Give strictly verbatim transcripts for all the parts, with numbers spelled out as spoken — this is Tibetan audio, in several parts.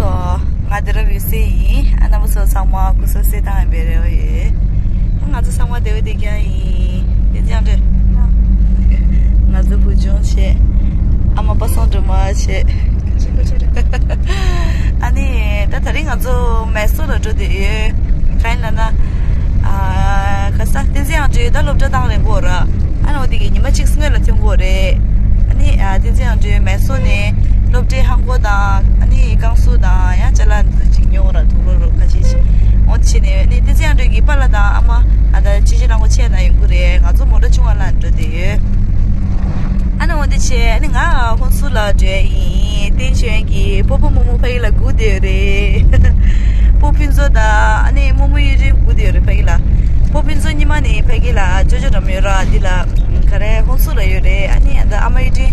ང་དེ་རབ་ཡོད་སའི་ཡིན། ཨ་རྣམ་པ་ཚོ་ཚང་མ་སྐུ་གཟུགས་གསལ་ཐང་ཡིན་པའི་རེ་བ་ཡོད། ང་ཚོ་ཚང་མ་བདེ་བོ་བདེ་རྐྱང་ཡིན། བདེ་རྐྱང་རེད། ང་ཚོ་བུ་ཆུང་བྱས། ཨ་མ་པ་སངས་སྒྲོལ་མ་བྱས། ཨ་ནི་ད་དེ་རིང་ང་ཚོ་མེ་སོ་ལ་འགྲོ་བསྡད་ཡོད། གང་ཡིན་ལབ་ན། ཨ། ཁ་ས་བསྟན་འཛིན་དབྱངས་སྒྲོན་ད་སློབ་གྲྭ་བཏང་རན་གོ་ར། ཨ་ནི་འོ་དེ་གི་ཉི་མ་གཅིག་སྔོན་ལ་ཐོན་གོ་རེད། ཨ་ནི་ཨ། བསྟན་འཛིན་དབྱངས་སྒྲོན་མེ་སོ་ནས་སློབ་གྲྭའི་ཧང་གོ་དང་ཨ་ནི་ཀང་སུའུ་དང་ཡང་ཅ་ལག་འདི་ཚོ་ཅིག་ཉོ་གོ་ར། དུག་ལོག་རོགས་ཁ་ཤས་ཤིག་འོ་དེ་བྱས་ནས་ཨ་ནི་བསྟན་འཛིན་དབྱངས་སྒྲོན་གྱི་པཱ་ལགས་དང་ཨ་མ་ཨ་ད་ཕྱི་ཕྱི་ནང་གོ་ཆེ་ན་ཡོང་གི་རེད། ང་ཚོ་མོ་ཊ་ཆུང་བ་ལ་འགྲོ་བསྡད་ཡོད། ཨ་ནི་འོ་དེ་བྱས་ཨ་ནི་ང་ཧོན་སུར་ལ་འགྲོ་ཡ་ཡིན། བསྟན་ཆོས་གི་སྤོ་བོ་རྨོ་མོ་ཕ་གི་ལ་སྒུག་བསྡད་ཡོད་རེད། སྤོ་ཕུན་ཚོགས་དང་ཨ་ནི་རྨོ་མོ་གཡུ་སྒྲོན་སྒུག་བསྡད་ཡོད་རེད་ཕ་གི་ལ། སྤོ་ཕུན་ཚོགས་ཉི་མ་ནི་ཕ་གི་ལ་ཅོ་ཅོ་འགྲམ་ཡོད་ར། འདི་ལ་ག་རེ་ཧོན་སུར་ལ་ཡོད་རེད། ཨ་ནི་ཨ་ད་ཨ་མ་གཡུ་སྒྲོན་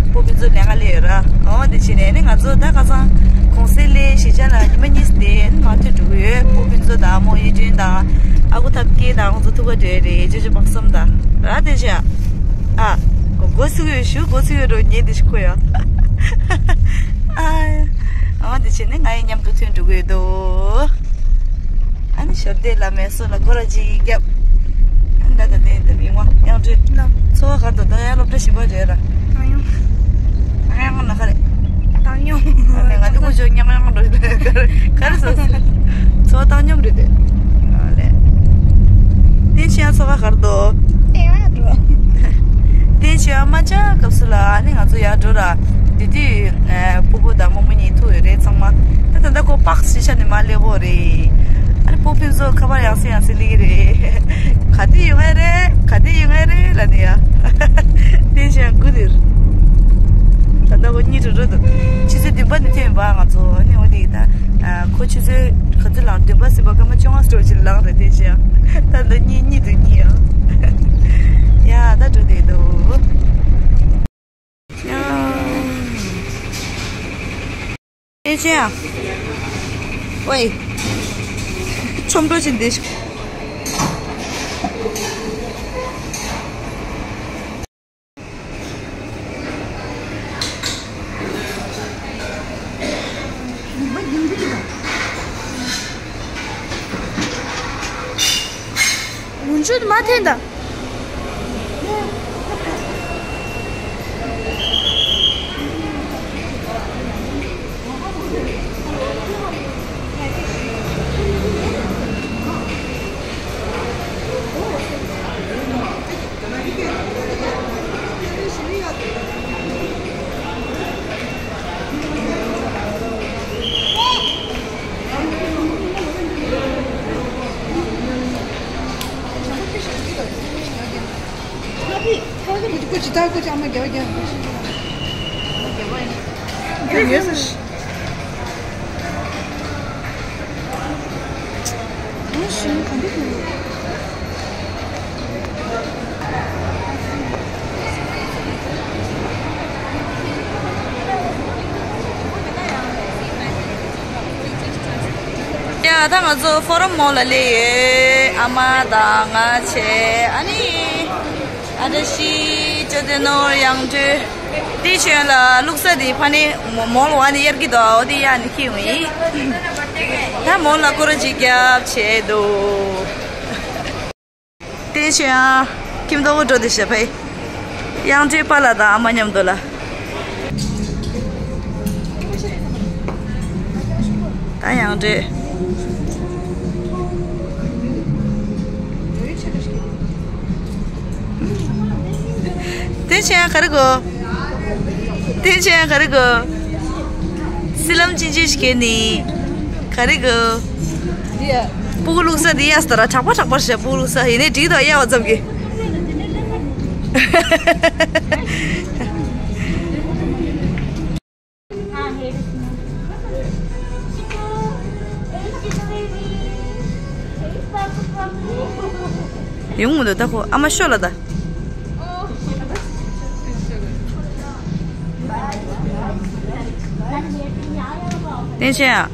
སྤོ་ཕུན་ཚོགས་ལས་ཀ་ལས་ཡོད་ར། འོ་དེ་བྱས་ནས་ཨ་ནི་ང་ཚོ་ད་ཁ་སང་གུང་སེང་ལས་གཞིས་ཆགས་ལ་ཉི་མ་གཉིས་དེ་མ་ཐོན་འགྲོ་གི་ཡོད། སྤོ་ཕུན་ཚོགས་དང་རྨོ་གཡུ་སྒྲོན་དང་ཨ་ཁུ་ཐབས་མཁས་དང་ཁོང་ཚོ་ཐུག་ག་འགྲོ་ཡ་རེད། ཅོ་ཅོ་དཔག་བསམ་དང་ར་བསྟན་ཆོས། ཨ། མགོ་མགོ་ཚུགས་ཡོད་ཞུ། མགོ་ཚུགས་ཡོད་འགྲོ་ཉན་དེ་ཞུ་ཁོ་ཡ། ཨ། འོ་དེ་བྱས་ནས་ང་ཡི་མཉམ་དུ་ཐོན་འགྲོ་གི་ཡོད་དོ། ཨ་ནི་ཞབས་བདེ་ལ་མེ་སོ་ལ་སྐོར་ར་ཅིག་བརྒྱབ། ཨ་ནི་ད་ལྟ་དེ་འདི་མི་མང་དབྱངས་སྒྲོན་ཚོ་བ་གར་དུ་ད་ཡ་སློབ་གྲྭ་བཞི་པ་རེད་ར། ཨ་ཡོང་། ཨ་ཡང་ན་ཁ་རེད། བཏང་སྙོམས། ཨ་ནི་ང་ནི་ཀུ་ཅོ་ཉག་ཉག་འགྲོ་རེད། ག་རེ་ཟེར། ཚོ་བཏང་སྙོམས་རེད་དེ། ཨ་ལས། བསྟན་ཆོས་ཚོ་བ་གར་དུ། བསྟན་ཆོས་མ་ཆ་སྐབས་སུ་ལ་ཨ་ནི་ང་ཚོ་ཡར་འགྲོ་ར། དེ་དུས་སྤོ་བོ་དང་རྨོ་མོ་གཉིས་ཐུག་ཡོད་རེད་ཚང་མ། ད་ད་ལྟ་ཁོ་པགས་ཤི་ཤ་ནི་མ་སླེབས་གོ་རེད། ཨ་ནི་སྤོ་ཕུན་ཚོགས་ཁ་པར་ཡང་སེ་ཡང་སེ་སླེབས་ཀྱི་རེད། ག་དུས་ཡོང་ཡ་རེད། ག་དུས་ཡོང་ཡ་རེད་ལབ་ནི་ཡ། བསྟན་ཆོས་སྒུག་དེར། ད་ལྟ་ཁོ་གཉིད་ཁྲོ་ཁྲོ་འདུག་ཆུ་ཚོད་བདུན་པ་ནས་ཐོན་པ་ང་ཚོ་ཨ་ནི་འོ་དེ་ད། ཁོ་ཆུ་ཚོད་ག་ཚོད་ལངས། བདུན་པ་ཟིན་པ་སྐར་མ་བཅོ་ལྔ་སོ་ཅིག་ལངས་རེད་བསྟན་ཆོས། ད་ལྟ་གཉིད་གཉིད་འདུག་གཉིད་ཡ། ཡ་ད་འགྲོ་བསྡད་འདུག་ཨེ་ཅེ་ཡ། ཝེ། ཆོམ་འགྲོ་ཅིག་འདི། ལུང་ཆུ་མ་འཐེན་ད། ཡ་ད་ང་ཚོ་ཕོ་རམ་མོལ་ལ་སླེབས་ཡོད། ཨ་མ་དང་ང་བྱས་ཨ་ནི། ཨ་ད་ཤི་ཅོ་དེ་ནོར་དབྱངས་སྒྲོན། དེའི་ཤོད་ལ་བླུགས་ས་དེ་ཕ་ནི་མོ་མོལ་བ་ནི་གཡར་གྱི་འདུག་འོ་དེ་ཡ་ནི་ཁྱེར་ཡོང་ཡིན། ད་མོལ་ལ་སྐོར་ར་ཅིག་རྒྱབ་བྱས་འདུག་བསྟན་ཆོས་ཨ། ཁྱིམ་ཐོག་འགྲོ་དེ་བྱས་ཕ་ཡི། དབྱངས་སྒྲོན་པཱ་ལགས་དང་ཨ་མ་མཉམ་དུ་ལ། ད་དབྱངས་སྒྲོན། བསྟན་ཆོས་ཨ་ག་རེ་གོ། བསྟན་ཆོས་ཨ་ག་རེ་གོ། སི་ལམ་ཅི་ཅི་ཞིག་གེ་ནི། ག་རེ་གོ། སྤུ་གུ་བླུགས་ས་འདི་ཡ་སྟ་ར་གྲགས་པ་གྲགས་པ་ཞེས་སྤུ་གུ་བླུགས་ས་ཡིན་ནའི་འགྲིག་འདུག་གཡར་བ་ཙམ་གྱིས། ཡོང་མི་འདུག་ད་ཁོ་ཨ་མ་ཤོད་ལ་ད། བསྟན་ཆོས་ཡ།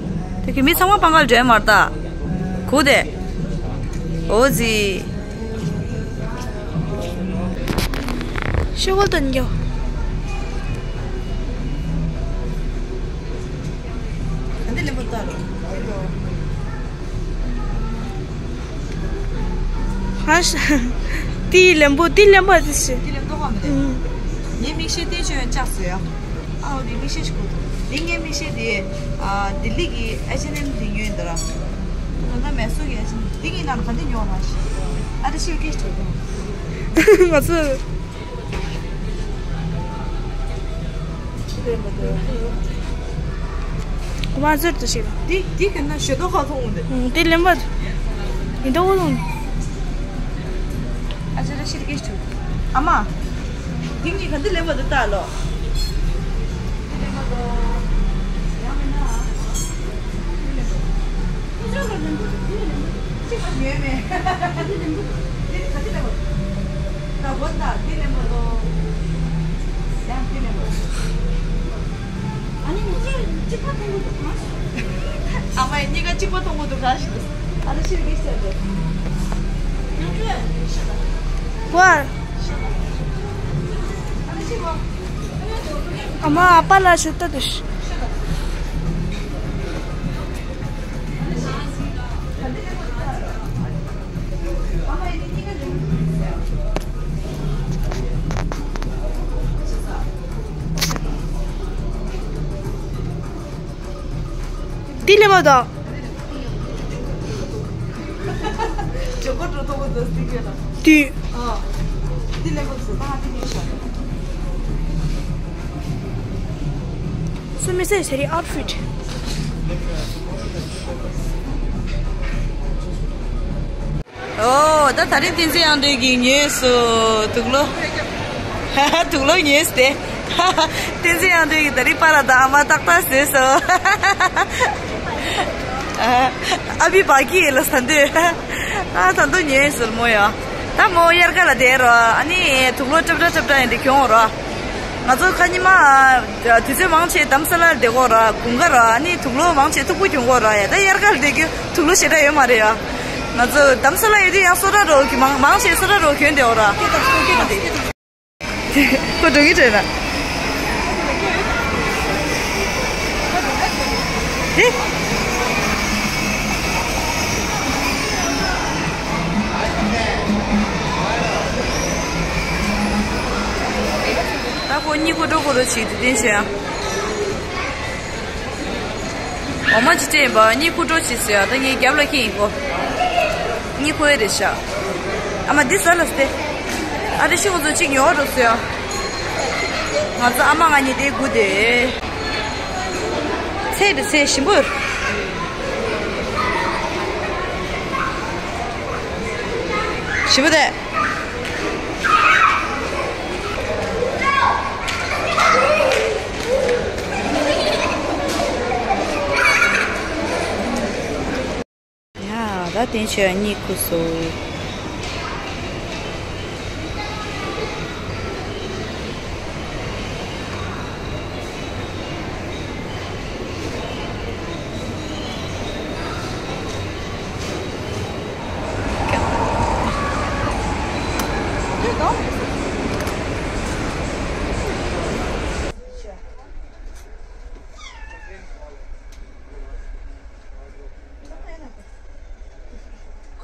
དེ་གི་མི་ཚང་མ་པང་ཁ་ལ་འགྲོ་ཡ་མ་རེད་ད། གུ་དེ། འོ་ཟི། ཤོག་གུ་སྟོན་རྒྱུ། ཧ་ཤ། ཏི་ལེན་པོ་ཏི་ལེན་པོ་ཏི་ཤི། ཏི་ལེན་པོ་ཧ་མི་ལེན། ངའི་མིག་ཤེལ་ཏི་ཤོ་ཡང་ལྕགས་སུ་ཡ། ཨའོ་དེ་མིག་ཤེལ་ཞིག་གོ་འདུག་དེ་ངའི་མིག་ཤེལ་དེ། ཨ་ལྡི་ལི་གི་ཨེ་ཆི་ཨེན་ཨེམ་དེ་ཉོས་འདི་ར། ད་ལྟ་མེ་སོ་གི་ཨེ་ཆི་ཨེན་ཨེམ་དེ་གི་ནང་ག་འདི་ཉོ་ར་ཤི། ཨ་དེ་ཤི་ཀེ་ཤི་ཐོག་ང་ཚོ། ཁོ་མ་ཟེར་དུ་ཞིག་དེ་དེ་གི་ན་ཞེ་ཏོག་ཁ་མཐོང་འདི། དེ་ལེན་པ་ཡིན་ཏོ་ལོང་། ཨ་ཅེ་ར་ཤི་ཀེ་ཤི་ཐོག་ཨ་མ། དེ་གཉིས་ག་འདི་ལེན་པ་འདི་ལྟ་ལོ། དེ་ལེན་པ་དོ། ཡང་མིན་ན། དེ་ལེན་པ། ཅིག་ཉོས་མེད། དེ་ལེན་པ། དེ་ག་དེ་ལེན་པ། ད་འོ་ད་དེ་ལེན་པ་དོ། ཡང་དེ་ལེན་པ། ཨ་ནི་ངས་གཅིག་པ་མཐོང་གི་འདུག་ག་ཨ་མ་ཡིས་གཉིས་ཀ་གཅིག་པ་མཐོང་གི་འདུག་ག་ཞིག་ཨ་ད་ཤི་ཀེ་ཤི་ཟེར་ཏེ། ཡང་ཅོས། ཨ་ད་ཤི་བ། ཨ་མ་ཨ་ཕ་ལ་ཞུ་ལྟ་དུ་ཤི། འདི་ལེན་པ་དང་། ཇོ་ཀོ་ཀྲོ་ཐོག་གོ་དོ་སི་ཀེ་ལ། དུས། ཨ། འདི་ལེན་པ་སོ་ད་འདི་ཉོས་ཤག་སུ་མི་སེ་ཤ་རི་ཨའུཊ་ཕིཊ། ཨོ། ད་ད་རིང་བསྟན་འཛིན་དབྱངས་སྒྲོན་གྱིས་ཉོས་སོ། དུག་ལོག་དུག་ལོག་ཉོས་ཏེ། བསྟན་འཛིན་དབྱངས་སྒྲོན་གྱིས་ད་རིང་པཱ་ལགས་དང་ཨ་མ་ཏག་ཏག་བཟོས་སོ། ཨ་བི་བ་ཀི་ལ་ས་འདོད། ཨ་ད་འདོད་ཉོས་སོ་མོ་ཡ། ད་མོ་དབྱར་ཁ་ལ་བསྡད་རོ། ཨ་ནི་དུག་ལོག་ཀྲབ་ཀྲབ་ཀྲབ་ཀྲབ་ཡིན་དེ་གྱོང་རོ། ང་ཚོ་ཁ་ཉི་མ་དུས་ཚོད་མང་ཆེ་དྷ་རམ་ས་ལར་བསྡད་གོ་ར། དགུན་ཁ་ར། ཨ་ནི་དུག་ལོག་མང་ཆེ་མཐུག་པོ་གྱོན་གོ་ར་ཡ། ད་དབྱར་ཁར་བསྡད་རྒྱུ་དུག་ལོག་ཞེ་དྲག་ཡོད་མ་རེད་ཡ། ང་ཚོ་དྷ་རམ་ས་ལ་ཡོད་དུས་ཡང་སོ་ཊ་རོ་གི་མང་མང་ཆེ་སོ་ཊ་རོ་གྱོན་བསྡད་གོ་ར། ཁོ་འགྲོ་གི་རེད་ན། དེ། ད་ཁོ་གཉིད་ཁུག་འགྲོ་ཁུག་འགྲོ་བྱེད་དུས་བསྟན་བྱས་ཡ། འོ་མ་ཅི་སྤྲད་ཡིན་པ་གཉིད་ཁུག་འགྲོ་བྱེད་ཟེར་ཡ། ད་ངའི་རྒྱབ་ལ་འཁྱེར་ཡིན་ཁོ། གཉིད་ཁུག་ཡ་རེད་ཤག་ཨ་མ་འདི་ཟ་ལ་སྟེ། ཨ་རེ་ཤི་ཁོ་ཚོ་གཅིག་ཉོ་རོགས་ཟེར་ཡ། ང་ཚོ་ཨ་མ་ང་གཉིས་དེ་སྒུག་དེ། ཚལ་དེ་ཚལ་ཞིམ་པོ། ཞིམ་པོ་དེ། ཡ། ད་བསྟན་ཆོས་གཉིད་ཁུག་སོང་།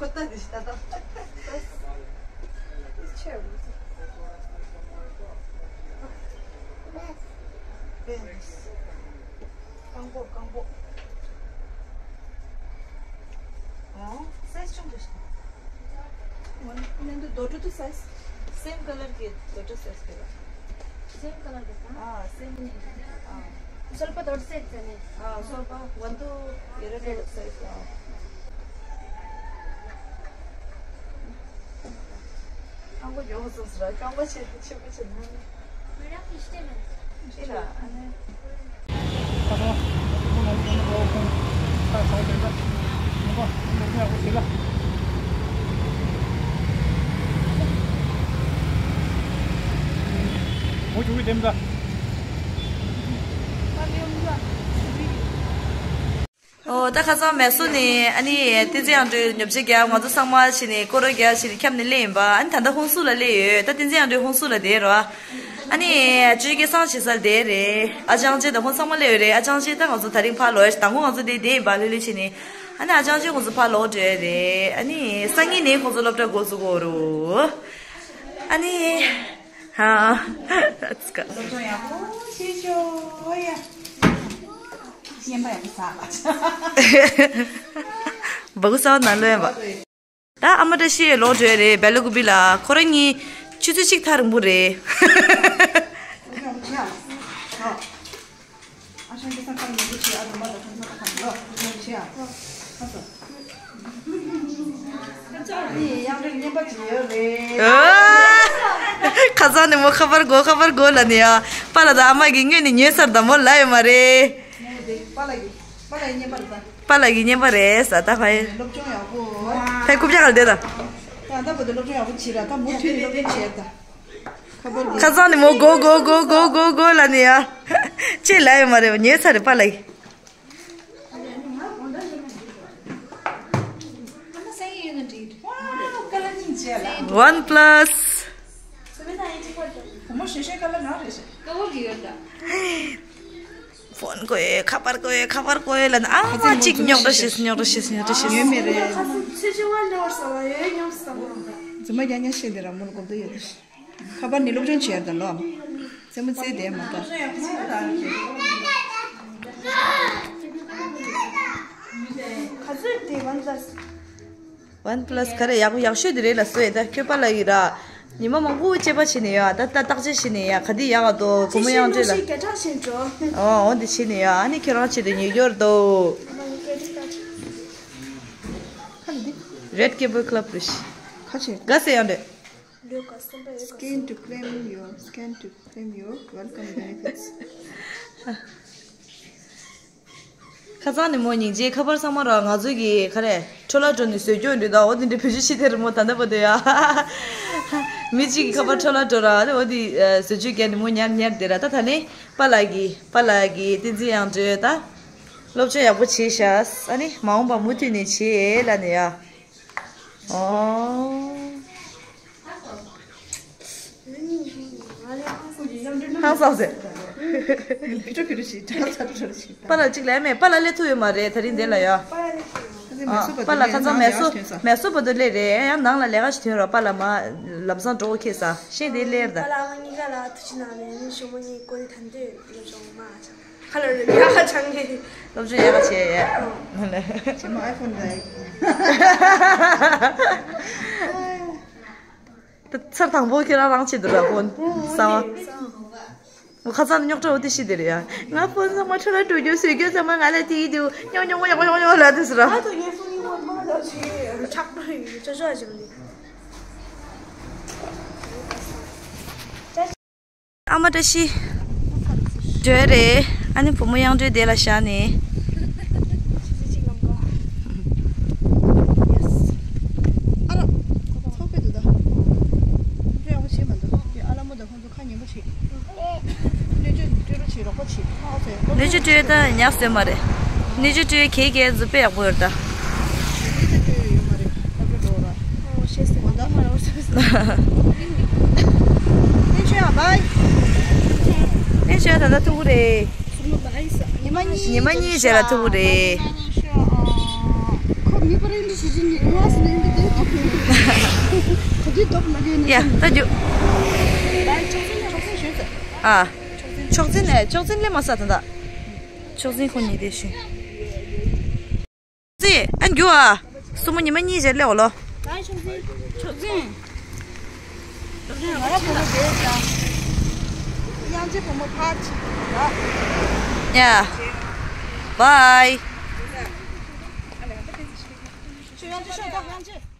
ཁོ་ལྟ་དེ་ཤི་ད་ད། ཆེ་བུ། བེ། རྐང་པོ་རྐང་པོ། ཨོ། སའི་ཛི་ཆུང་དུ་ཤི། ང་ནི་འདི་དོ་ཏྲུ་དུ་སའི་ཛི། སེམ་ཁ་ལར་གི་དོ་ཏྲུ་སའི་ཛི་གི་ར། སེམ་ཁ་ལར་གི་ད། ཨ་སེམ་ནི། ཨ། སོལ་པ་དོ་ཏྲུ་སའི་ཛི་ནི། ཨ་སོལ་པ་ཝན་ཏུ་ཡེ་རེ་དོ་ཏྲུ་སའི་ཛི། ཨ། རྐང་པ་མགྱོགས་སོང་ཟེར་ར། རྐང་པ་ཆེ་ཆེ་པོ་བྱེད་ན། ཨེ་ར་ཨ་ནི། ཨོ། ད་ཁ་སང་མེ་སོ་ནས་ཨ་ནི་བསྟན་འཛིན་དབྱངས་སྒྲོན་ཉོ་ཆ་རྒྱབ། ང་ཚོ་ཚང་མ་བྱས་ནས་སྐོར་ར་རྒྱབ་བྱས་ནས་ཁྱབ་ནས་སླེབས་ཡིན་པ། ཨ་ནི་ད་ལྟ་ཧུན་སུར་ལ་སླེབས་ཡོད། ད་བསྟན་འཛིན་དབྱངས་སྒྲོན་ཧུན་སུར་ལ་བསྡད་རོགས། ཨ་ནི་ཅོ་ཅོ་སྐལ་བཟང་བྱེད་ས་དེ་རེད། ཨ་ཅང་ཅེ་དང་ཁོང་ཚང་མ་སླེབས་ཡོད་རེད། ཨ་ཅང་ཅེ་ད་ང་ཚོ་དེ་རིང་ཕར་ལོག་ཡ། དང་པོ་ང་ཚོ་དེ་དེ་ཡིན་པ་ལྷོད་ལྷོད་བྱས་ནས། ཨ་ནི་ཨ་ཅང་ཅེ་ཁོང་ཚོ་ཕར་ལོག་འགྲོ་ཡ་རེད། ཨ་ནི་སང་ཉིན་ནས་ཁོང་ཚོ་སློབ་གྲྭ་འགོ་བཙུགས་ཀྱི་ཡོད་རེད། ཨ་ནི། ཧ། ཨ་ཙི་ཀ། སློབ་སྦྱོང་ཡག་པོ་བྱེད་ཤོག་ཡ། བརྙན་པ་ཡག་པོ་བཟོ། སྦ་ཁུག་གསར་པ་ནང་ལོན་པ། ད་ཨ་མ་བཀྲ་ཤིས་ལོག་འགྲོ་ཡ་རེད། སྦེལ་ཀོབ་ལ། ཁོ་རང་གཉིས་ཆུ་ཚོད་གཅིག་ཐག་རིང་པོ་རེད། ཁ་སང་ནས་མོ་ཁ་པར་དགོས་ཁ་པར་དགོས་ལབ་ནས་ཡ། པཱ་ལགས་དང་ཨ་མ་གིས་སྔོན་ནས་ཉོས་ཚར་དང་མོ་ལབ་ཡོད་མ་རེད། པཱ་ལགས་ཀྱི་བརྙན་པར་ཟ། པཱ་ལགས་ཀྱི་བརྙན་པར་རེད་ཟ། ད་ཕ་ཡི། སློབ་སྦྱོང་ཡག་པོ། ཕའི་རྐུབ་བཀྱག་ལ་བསྡད་དང་། ད་ལྟ་བར་དུ་སློབ་སྦྱོང་ཡག་པོ་བྱེད་ར། ད་མུ་མཐུད་ནས་སློབ་སྦྱོང་བྱེད་ད། ཁ་པར་འདི། ཁ་སང་ནས་མོ་དགོས་དགོས་དགོས་དགོས་དགོས་དགོས་ལབ་ནས་ཡ། ཅེས་ལབ་ཡོད་མ་རེད། ཉོས་ཚར་རེད་པཱ་ལགས་ཀྱིས། One plus. ཕོན་དགོས་ཡོད། ཁ་པར་དགོས་ཡོད། ཁ་པར་དགོས་ཡོད། ཁ་པར་དགོས་ཡོད་ལབ་ན། ཨ་མ་གཅིག་རྙོག་དྲ་བྱེད། རྙོག་དྲ་བྱེད། རྙོག་དྲ་བྱེད། ཡོད་མེད་རེད། རྫུན་མ་རྒྱག་མཁན་ཤེས་དེ་ར་མོ་ལ་གོ་བརྡ་ཡོད་དེ། ཁ་པར་ནི་སློབ་སྦྱོང་བྱེད་ཡར་དང་ལོ། རྩེད་མོ་རྩེ་བསྡད་མ་ད། ག་ཚོད་དེ་one plus། One plus ག་རེ་ཡག་པོ་ཡག་ཤོས་དེ་རེད་ལ་སོ་ཡ། ད་ཁྱོད་པཱ་ལགས་ཡིན་ར། ཉི་མ་མང་པོ་དཔྱད་པ་བྱས་ནས་ཡ། ད་ད་བརྟག་དཔྱད་བྱས་ནས་ཡ། ག་དེ་ཡག་ག་འདུག་བུ་མོ་དབྱངས་སྒྲོལ་ལ། ཨོ་འོ་འདི་བྱས་ནས་ཡ། ཨ་ནི་ཁྱོད་རང་ཆེད་དུ་ཉོ་རྒྱུར་འདུག Red Cable Club རེད། ཁ་ཆེ། ག་ཟེ་ཡང་རེད། Scan to claim your, scan to claim your welcome benefits. ཁ་སང་ནས་མོ་སྙིང་རྗེ། ཁ་པར་ཚང་མ་ར་ང་ཚོ་གི་ག་རེ་འཕྲོ་བརླག་འགྲོ་ནས་བཟོས་རྒྱུ་འདྲ་ད། འོ་དེ་འདྲ་བེད་སྤྱོད་བྱེད་དེ་རེད་མོ་ད་ལྟ་བར་དུ་ཡ། མི་གཅིག་གི་ཁ་པར་འཕྲོ་བརླག་འགྲོ་ར། འོ་དེ་བཟོ་བཅོས་བརྒྱབ་ནས་མོ་ཉར་ཉར་དེ་ར། ད་ད་ནས་པཱ་ལགས་ཀྱི་པཱ་ལགས་ཀྱི་བསྟན་འཛིན་དབྱངས་སྒྲོལ་ད་སློབ་སྦྱོང་ཡག་པོ་བྱས་ཤག་ཨ་ནི་མ་འོངས་པ་མུ་མཐུད་ནས་བྱེད་ལབ་ནས་ཡ། ཨོ། ཧང་སང་ཟེར། པཱ་ལགས་གཅིག་ལས་མེད། པཱ་ལགས་སླེབས་ཐུབ་ཡོད་མ་རེད་དེ་རིང་འདི་ལ་ཡ། ཨ། པཱ་ལགས་ཁ་སང་མེ་སོ་མེ་སོ་བར་དུ་སླེབས་རེད། ཡང་ནང་ལ་ལས་ཀ་ཞིག་ཐོན་རོགས། པཱ་ལགས་མ་ལམ་སང་འགྲོ་ཁེལ་ས་ཤེས་དེ་སླེབས་ར། པཱ་ལགས་ཨ་མ་གཉིས་ཀ་ལ་ཐུགས་རྗེ་གནང་ནས་ནི་ཞོགས་པ་གཉིས་ཀོ་ནི་ཐན་ཏོས་ལོ་ཞོགས་མ་ཆང་། ཁ་ལོ་རེ་ཡ་ཁ་ཆང་གི། སློབ་སྦྱོང་ཡག་ག་བྱས་ཡ། ཨོ། བྱས་མ་ཨའི་ཕོན་རེད། ད་ཚར་དང་པོ་ཁྱེད་རང་རང་བྱེད་འདུག་ར་ཕོན། གསར་པ། ཁ་སང་རྙོག་དྲ་འོ་དེ་ཤི་དེ་རེད་ཡ། ང་ཕོན་ཚང་མ་འཕྲོ་བརླག་འགྲོ་རྒྱུ་བཟོས་རྒྱུ་ཚང་མ་ང་ལ་དེ་ཡིན་དུས་རྙོག་རྙོག་རྙོག་རྙོག་རྙོག་ལབ་དུས་ཟེར་ར། ཨ་ད་ངའི་ཕོན་ཡིན་མོ་མ་ལ་ཆེ་ཁྲག་པ་ཡིན་ཅོ་ཅོ་ཨ་ཅང་ནི། ཨ་མ་བཀྲ་ཤིས། འགྲོ་རེད། ཨ་ནི་བུ་མོ་དབྱངས་སྒྲོལ་དེ་ལ་བཞག་ནས། ཨ་ལ། ཚོགས་ཕེབས་འདུག་ད། ཡག་པོ་བྱེད་མ་འདུག་ཨ་ལ་མོ་དང་ཁོང་ཚོ་ཁ་ཉན་པོ་བྱེད། སྣོད་བཅུད་སྤྲོད་རོགས་བྱེད། རོགས་པ་བྱེད། ཨོ་ཙེ། སྣོད་བཅུད་སྤྲོད་ད་ཉག་སོན་མ་རེད། སྣོད་བཅུད་སྤྲོད་གལ་གལ་ཟུ་དཔེ་ཡག་པོ་ཡོད་ད། སྣོད་བཅུད་སྤྲོད་ཡོད་མ་རེད། ཨ་སྤྲོད་འགྲོ་ར། ཨོ་ཤེས་སོང་། ད་མ་རོ་ཤེས་སོང་། ཨེ་ཤོ་ཡ་བྷའི། ཨེ་ཤོ་ཡ་ད་ད་ཐུག་གི་རེད། ཉི་མ་གཉིས། ཉི་མ་གཉིས་རྗེས་ལ་ཐུག་གི་རེད། ཁོ་མི་པར་འདི་ཞིག་ཅིག་ངོ་སུ་ནས་འདི་དེ་ཐོབ་ནས། ཁོ་དེ་ཐོབ་ལ་གི་ནས། ཡ་ད་རྒྱུ། བྷའི་ཆོག་སེ་ཆོག་སེ་ཞུས་ཟེར། ཨ། ཆོག་འཛིན་ནས་ཆོག་འཛིན་སླེབས་མ་ས་ད་ད། ཆོག་འཛིན་ཁོ་གཉིས་དེ་ཞུས། ཙི། ཨ་འགྱུ་ཨ། སྲུ་མོ་ཉི་མ་གཉིས་རྗེས་སླེབས་འོ་ལོ། བྷའི་ཆོག་འཛིན། ཆོག་འཛིན། ཆོག་འཛིན་ང་ར་བུ་མོ་བསྡད་ས། དབྱངས་ཅན་བུ་མོ་ཕར་ཕྱིན་ད། ཡ། བྷའི། ཁྱོད་དབྱངས་ཅན་ཤོག་ད་དབྱངས་ཅན།